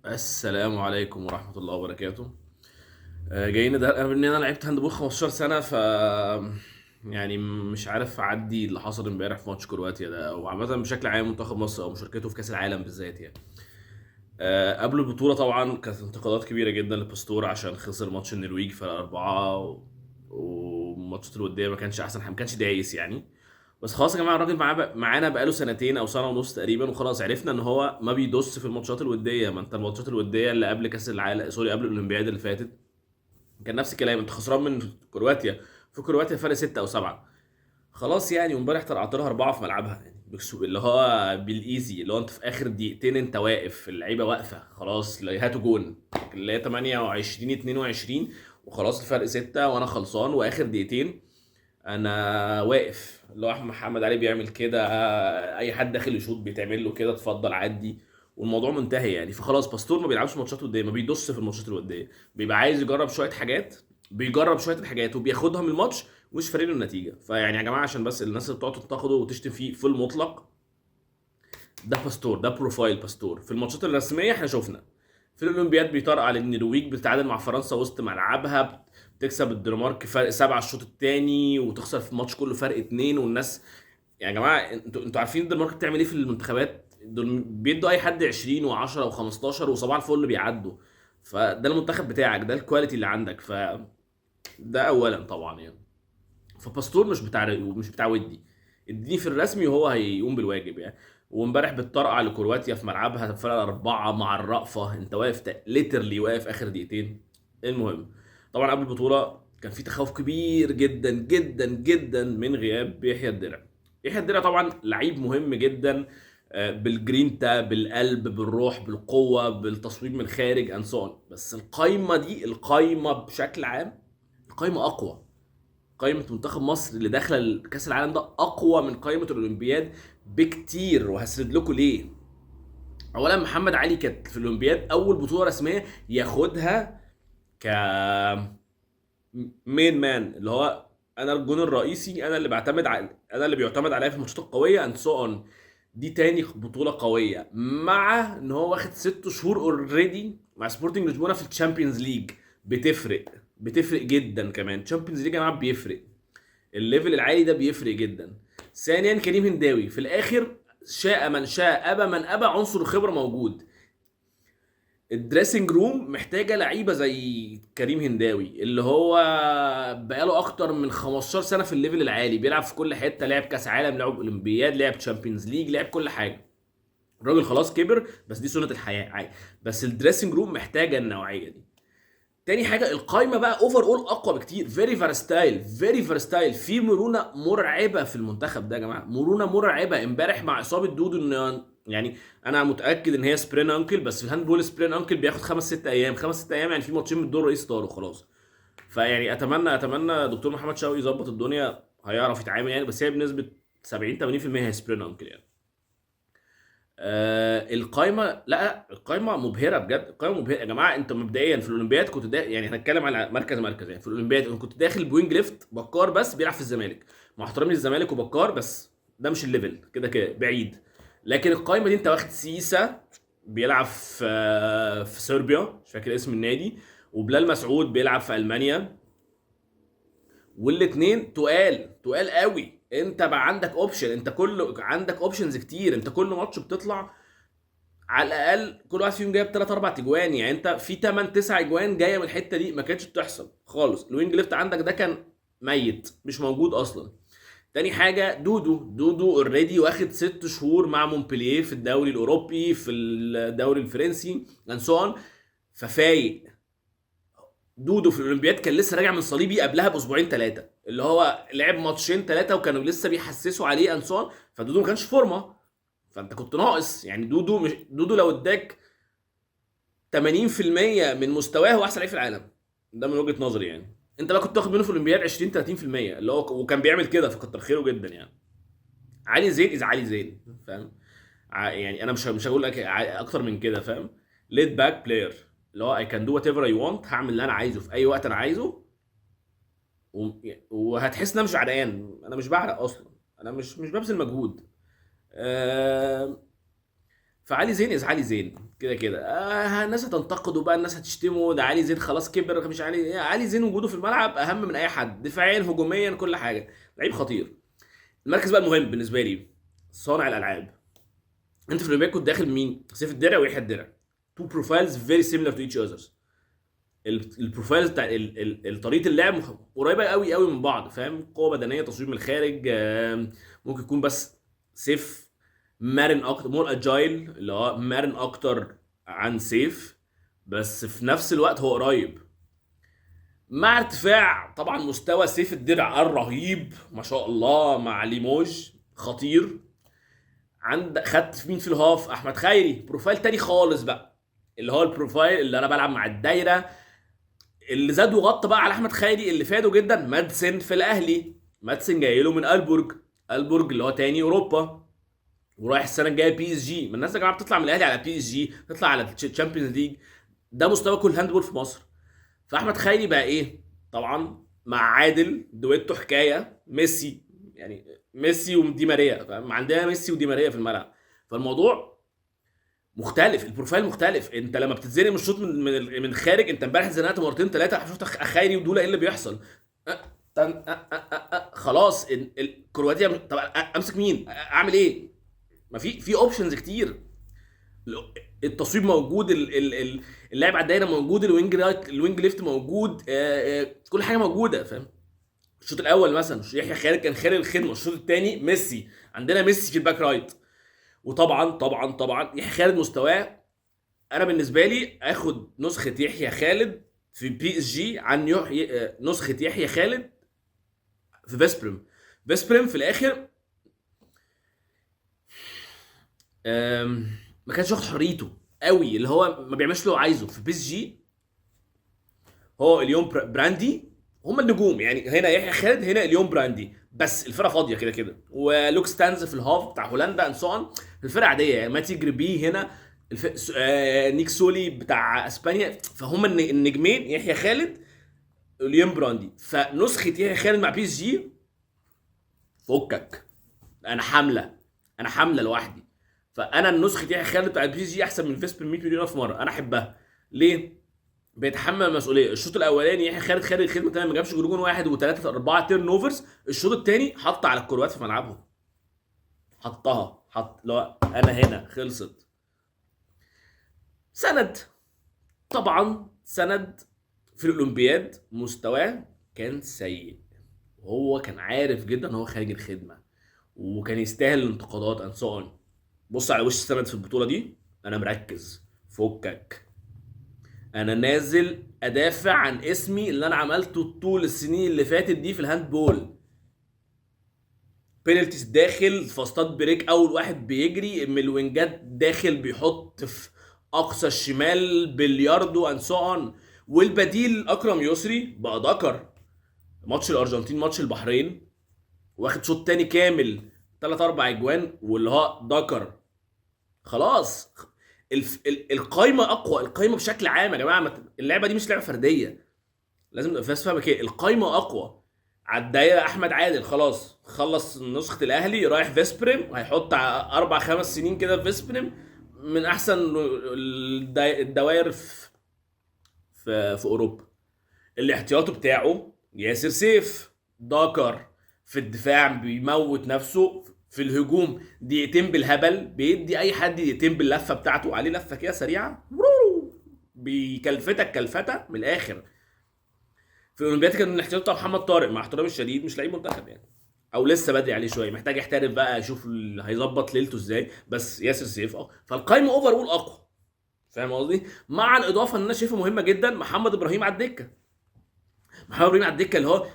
السلام عليكم ورحمة الله وبركاته. جايين ده انا ان انا لعبت handball 15 سنة، يعني مش عارف اعدي اللي حصل امبارح في ماتش كرواتيا ده، او عامة بشكل عام منتخب مصر او مشاركته في كأس العالم بالذات يعني. قبل البطولة طبعا كانت انتقادات كبيرة جدا لباستور عشان خسر ماتش النرويج فرق 4 وماتشات الودية ما كانش احسن حاجة، ما كانش دايس يعني. بس خلاص يا جماعة، الراجل معانا بقاله سنتين او سنة ونص تقريبا، وخلاص عرفنا ان هو ما بيدوس في الماتشات الودية. ما انت الماتشات الودية اللي قبل كاس العالم، sorry، قبل الاولمبياد اللي فاتت كان نفس الكلام، انت خسران من كرواتيا في كرواتيا فرق 6 او 7 خلاص يعني. وامبارح طلعت لها 4 في ملعبها يعني، اللي هو بال easy، اللي هو انت في اخر دقيقتين انت واقف، اللعيبة واقفة خلاص، هاتوا جون اللي هي 28-22 وخلاص الفرق 6 وانا خلصان، واخر دقيقتين انا واقف، اللي هو احمد محمد علي بيعمل كده، اي حد داخل يشوط بيتعمل له كده، اتفضل عدي، والموضوع منتهي يعني. فخلاص باستور ما بيلعبش ماتشات وديه، ما بيدوس في الماتشات الودية، بيبقى عايز يجرب شوية حاجات، بيجرب شوية الحاجات وبياخدها من الماتش ومش فارق له النتيجة. فيعني يا جماعة، عشان بس الناس اللي بتقعد تنتقده وتشتم فيه في المطلق، ده باستور، ده profile باستور في الماتشات الرسمية. احنا شفنا في الاولمبياد بيطرقع للنرويج، بتتعادل مع فرنسا وسط ملعبها، بتكسب الدنمارك فرق 7 الشوط الثاني، وتخسر في الماتش كله فرق 2. والناس يا جماعة، انتوا عارفين الدنمارك بتعمل ايه في المنتخبات؟ دول بيدوا اي حد 20 و10 و15 وصباح الفل بيعدوا. فده المنتخب بتاعك، ده ال quality اللي عندك، ف ده اولا طبعا يعني. فباستور مش بتاع ودي، اديني في الرسمي وهو هيقوم بالواجب يعني. وامبارح بتطرقع لكرواتيا في ملعبها فرق 4 مع الرأفة، انت واقف literally واقف اخر دقيقتين. المهم طبعا قبل البطولة كان في تخوف كبير جدا جدا جدا من غياب يحيى الدرع. يحيى الدرع طبعا لعيب مهم جدا، بالجرينتا، بالقلب، بالروح، بالقوة، بالتصويب من الخارج and so on. بس القايمة دي، القايمة بشكل عام، القايمة أقوى. قايمة منتخب مصر اللي داخلة كأس العالم ده أقوى من قايمة الأولمبياد بكتير، وهسرد لكم ليه. أولا محمد علي كانت في الأولمبياد أول بطولة رسمية ياخدها ك main man، اللي هو أنا الجون الرئيسي، أنا اللي بعتمد على، أنا اللي بيعتمد عليا في الماتشات القوية and so on. دي تاني بطولة قوية، مع إن هو واخد 6 شهور already مع سبورتنج لشبونة في ال Champions League. بتفرق جدا كمان. Champions League يا جماعة بيفرق، ال level العالي ده بيفرق جدا. ثانيا كريم هنداوي في الاخر، شاء من شاء ابى من ابى، عنصر الخبرة موجود. ال dressing room محتاجه لعيبة زي كريم هنداوي اللي هو بقاله اكتر من 15 سنة في ال level العالي، بيلعب في كل حتة، لعب كاس عالم، لعب اولمبياد، لعب Champions League، لعب كل حاجة. الراجل خلاص كبر، بس دي سنة الحياة عادي. بس ال dressing room محتاجه النوعية دي. تاني حاجة القايمة بقى overall اقوى بكتير، very versatile، very versatile، في مرونة مرعبة في المنتخب ده يا جماعة، مرونة مرعبة. امبارح مع اصابه دودو، ان يعني انا متاكد ان هي sprain ankle، بس في ال handball sprain ankle بياخد 5-6 ايام، 5-6 ايام يعني في ماتشين من الدور الرئيسي طاروا خلاص. فيعني اتمنى دكتور محمد شوقي يظبط الدنيا، هيعرف يتعامل يعني، بس هي بنسبة سبعين تمانين في المية هي sprain ankle يعني. القايمة، لا القايمة مبهرة بجد، القايمة مبهرة يا جماعة. انت مبدئيا في الاولمبياد كنت يعني هنتكلم على مركز مركز يعني. في الاولمبياد انت كنت داخل ب wing left بكار بس بيلعب في الزمالك، مع احترامي للزمالك وبكار، بس ده مش ال level، كده كده بعيد. لكن القايمة دي انت واخد سيسا بيلعب في صربيا، مش فاكر اسم النادي، وبلال مسعود بيلعب في المانيا، والاثنين تقال، تقال قوي. انت بقى عندك option، انت كل عندك options كتير، انت كل ماتش بتطلع على الاقل كل واحد فيهم جايب 3 4 اجوان، يعني انت في 8 9 اجوان جاية من الحتة دي ما كانتش بتحصل خالص. ال wing left عندك ده كان ميت، مش موجود اصلا. تاني حاجة دودو already واخد 6 شهور مع مونبلييه في الدوري الاوروبي، في الدوري الفرنسي and so on، ففايق. دودو في الاولمبياد كان لسه راجع من صليبي قبلها باسبوعين 3، اللي هو لعب ماتشين 3 وكانوا لسه بيحسسوا عليه and so on، فدودو ما كانش فورمه، فانت كنت ناقص يعني. دودو مش دودو لو اداك تمانين في المية من مستواه هو احسن لعيب في العالم، ده من وجهة نظري يعني. انت بقى كنت تاخد منه في الاولمبياد عشرين تلاتين في المية، اللي هو وكان بيعمل كده، فكتر خيره جدا يعني. علي زين اذا علي زين، فاهم؟ يعني انا مش هقول لك اكتر من كده، فاهم؟ laid back player، اللي هو I can do whatever I want، هعمل اللي انا عايزه في اي وقت انا عايزه، وهتحس ان انا مش عرقان، انا مش بعرق اصلا، انا مش ببذل مجهود. فعلي زين is علي زين كده كده. الناس هتنتقده بقى، الناس هتشتمه، ده علي زين خلاص كبر، مش علي. علي زين وجوده في الملعب اهم من اي حد، دفاعيا هجوميا كل حاجه، لعيب خطير. المركز بقى المهم بالنسبة لي صانع الالعاب. انت في الاولمبياد كنت داخل مين؟ سيف الدرع ويحيى الدرع، two profiles very similar to each others. ال profiles بتاع طريقه اللعب قريبه قوي قوي من بعض، فاهم؟ قوة بدنيه، تصويب من الخارج، ممكن يكون بس سيف مرن اكتر، more agile، اللي هو مرن اكتر عن سيف، بس في نفس الوقت هو قريب. مع ارتفاع طبعا مستوى سيف الدرع الرهيب ما شاء الله مع ليموج خطير. عند خدت مين في ال half؟ احمد خيري، profile تاني خالص بقى، اللي هو ال profile اللي انا بلعب مع الدايرة، اللي زاد وغطى بقى على احمد خيري اللي فاده جدا مادسن في الاهلي. مادسن جاي له من البورج، البورج اللي هو تاني اوروبا، ورايح السنة الجاية PSG. ما الناس يا جماعة بتطلع من الاهلي على PSG، تطلع على Champions League، ده مستوى كل handball في مصر. فاحمد خيري بقى ايه؟ طبعا مع عادل دويتو حكاية ميسي، يعني ميسي ودي ماريا، فاهم؟ عندنا ميسي ودي ماريا في الملعب، فالموضوع مختلف، ال profile مختلف. انت لما بتتزنق من الشوط من خارج، انت امبارح اتزنقت مرتين ثلاثة، شفت خيري ودولا ايه اللي بيحصل؟ خلاص كرواتيا، طب امسك مين؟ اعمل ايه؟ ما في options كتير، التصويب موجود، اللاعب على الدايرة موجود، ال wing right، ال wing left موجود، كل حاجة موجودة، فاهم؟ الشوط الاول مثلا يحيى خالد كان خارج الخدمة، الشوط الثاني ميسي، عندنا ميسي في ال back right. وطبعا طبعا طبعا يحيى خالد مستواه، انا بالنسبة لي اخد نسخه يحيى خالد في PSG عن نسخه يحيى خالد في فيسبريم. فيسبريم في الاخر ما كانش واخد حريته قوي، اللي هو ما بيعملش اللي هو عايزه. في PSG هو اليوم براندي هم النجوم، يعني هنا يحيى خالد، هنا اليوم براندي، بس الفرقة فاضية كده كده. ولوك ستانز في ال half بتاع هولندا and so on، الفرقة عادية يعني، ماتي جريبي هنا، نيك سولي بتاع اسبانيا، فهم النجمين يحيى خالد اليوم براندي. فنسخه يحيى خالد مع PSG فكك، انا حامله، انا حامله لوحدي. فانا النسخة يحيى خالد بتاع PSG احسن من فيسبر 100 مليون الف مرة، انا احبها. ليه؟ بيتحمل المسؤولية. الشوط الاولاني يحيى خالد خارج الخدمة تمام، ما جابش غير جون واحد وثلاثة اربعة turnovers. الشوط الثاني حط على الكروات في ملعبهم، حطها، حط، لا انا هنا خلصت. سند طبعا، سند في الاولمبياد مستواه كان سيء، وهو كان عارف جدا ان هو خارج الخدمة وكان يستاهل الانتقادات and so on. بص على وش سند في البطولة دي، انا مركز، فكك، انا نازل ادافع عن اسمي اللي انا عملته طول السنين اللي فاتت دي في ال handball. penalties داخل، fast break، اول واحد بيجري من الوينجات داخل، بيحط في اقصى الشمال بلياردو and so on. والبديل اكرم يسري بقى ذكر ماتش الارجنتين، ماتش البحرين، واخد شوط تاني كامل 3-4 اجوان، واللي هو ذكر خلاص. القايمة اقوى، القايمة بشكل عام يا جماعة، اللعبة دي مش لعبه فردية، لازم تبقى فاهم كده. القايمة اقوى. على الدايرة احمد عادل خلاص خلص نسخه الاهلي، رايح فيسبريم، هيحط 4-5 سنين كده في فيسبريم، من احسن الدوائر في اوروبا. الاحتياطي بتاعه ياسر سيف، داكر في الدفاع بيموت نفسه، في الهجوم دقيقتين بالهبل، بيدي اي حد دقيقتين باللفه بتاعته، عليه لفه كده سريعة بيكلفتك كلفته من الاخر. في الاولمبياد كان الاحتياط بتاع محمد طارق، مع احترامي الشديد مش لعيب منتخب يعني، او لسه بدري عليه شوية، محتاج يحترف بقى، يشوف هيظبط ليلته ازاي. بس ياسر سيف فالقايمه overall اقوى، فاهم قصدي؟ مع الاضافة ان انا شايفه مهمة جدا محمد ابراهيم على الدكة. محمد ابراهيم على الدكة اللي هو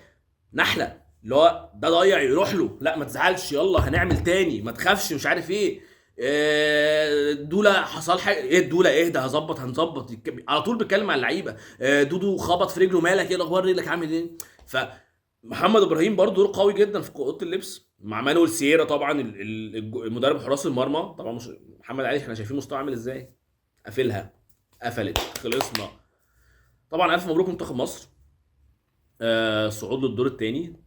نحله، اللي هو ده ضيع يروح له، لا ما تزعلش، يلا هنعمل تاني، ما تخافش، مش عارف ايه، دولا حصل حاجة ايه، دولا اهدى، هظبط، هنظبط، على طول بيتكلم على اللعيبة، دودو خبط في رجله، مالك، ايه الاخبار، رجلك عامل ايه. فمحمد ابراهيم برضه دور قوي جدا في اوضة اللبس مع مانويل سييرا طبعا، المدرب حراس المرمى طبعا. مش محمد علي احنا شايفين مستواه عامل ازاي، قافلها، قفلت، خلصنا. طبعا الف مبروك منتخب مصر، صعود للدور الثاني،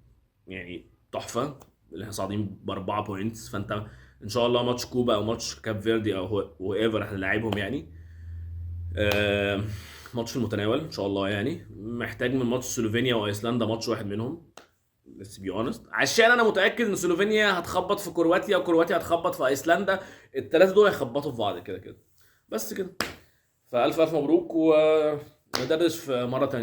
يعني تحفة، اللي احنا صاعدين ب4 points. فانت ان شاء الله ماتش كوبا او ماتش كاب فيردي او whoever احنا نلاعبهم يعني. ماتش في المتناول ان شاء الله يعني. محتاج من ماتش سلوفينيا وايسلندا ماتش واحد منهم، let's be honest، عشان انا متاكد ان سلوفينيا هتخبط في كرواتيا وكرواتيا هتخبط في ايسلندا، الثلاثة دول هيخبطوا في بعض كده كده. بس كده، فالف الف مبروك، وندردش في مرة تانية.